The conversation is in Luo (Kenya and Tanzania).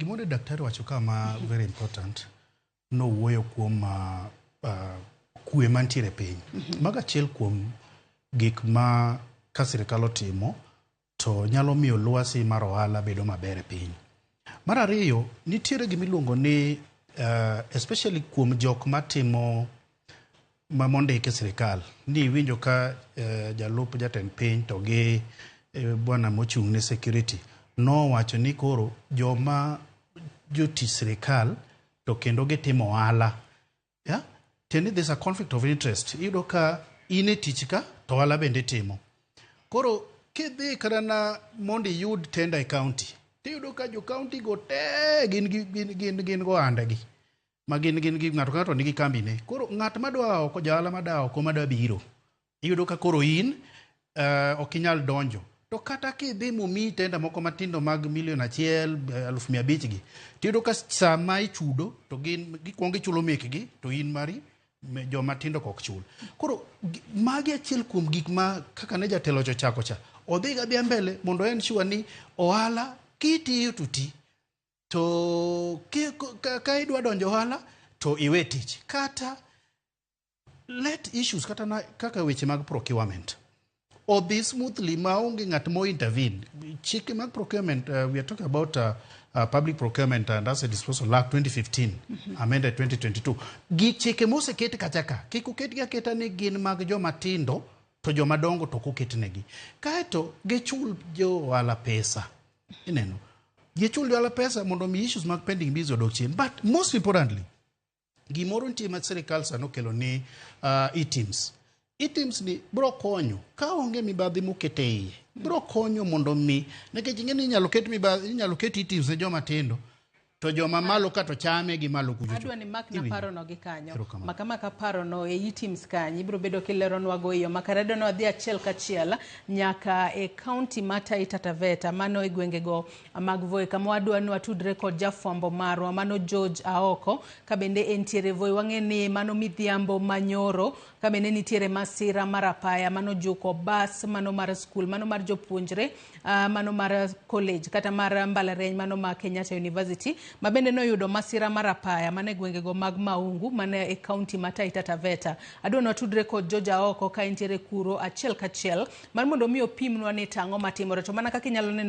Gimoro daktari wacho kama very important, nowuoyo kuom kwe mantiere e piny. Mago achiel kuom gik ma ka sirikal otimo to nyalo miyo lwasi mar ohala bedo maber e piny. Mar ariyo, nitiere gimiluongo ni especially kuom jok matimo ma mondik e sirikal ni iwinjo ka jalup jatend piny to gi bwana mochung' ne security nowacho ni koro joma jotich sirikal to kendo gitimo ohala, yeah? Tiende there's a conflict of interest. Iyudo ka in e tich ka to ohala bende itimo. Koro kidhi kata na mondo iyud tender e county, tiyudo ka jo county go te gin go ohandegi ma gin gi ng'ato ka ng'ato nigi kambine. Koro ng'at madwa oko, jaohala mada oko madwa biro, iyudo ka koro in ok inyal donjo. To kata kidhi momiyi tender moko matindo mag milion 1, 500,000 gi, tiyudo ka sama ichudo to gin gikwongo ichulo mekgi to in mari joma tindo ok chul. Koro magi achiel kuom gik ma kaka ne jatelo ochako cha, odhi gadhiya mbele mondo ensure ni ohala kitiyo to ti to ka idwa donjo ohala to iwe tich kata let issues kata na, kaka weche mag procurement odhi smoothly maonge ng'at mo intervene. Chike mag procurement, we are talking about Public Procurement and Asset Disposal Act 2015, amended 2022. Gi chike moseket kacha ka kik oketgi aketa ni gin mag joma tindo to joma dongo to ok oketnegi. Kaeto gichul jo ohala pesa, ineno, gichul jo ohala pesa mondo mi issues mag pending bills odok chien. But most importantly, gimoro nitie ma sirikal sani okelo ni eTIMS. eTIMS ni bro konyo ka onge mibadhi mokete iye, bro konyo mondo mi, nikech ing'e ni inyalo ket mibadhi, inyalo ket eTIMS ne joma tindo to joma malo ka to chame gi malo kucho. Adwa ni mak na Iwinjo? Parono gi kanyo. Erokamano. Maka parono e eTIMS kanyo ibiro bedo kileronwa go e yo makare. Adwa ni wadhi achiel kachiel nyaka e kaunti ma Taita Taveta, mano e gwengego mag Voi, kama wadwa ni watudre kod jafwambo marwa mano George Aoko, ka bende entiere Voi. Wang'e ni mano midhiambo manyoro ka bende nitiere masira mar apaya mano juko bas mano mar skul, mano mar jopuonjre, mano mar college kata mar mbalariany mano ma Kenyatta University, ma bende noyudo masira mar apaya mano e gwengego mag Maungu mano e kaunti ma Taita Taveta. Adwa ni watudre kod George Aoko ka entiere kuro achiel kachiel mar mondo mi opimnwa ni tang'o matimore. To mana kaka inyalo neno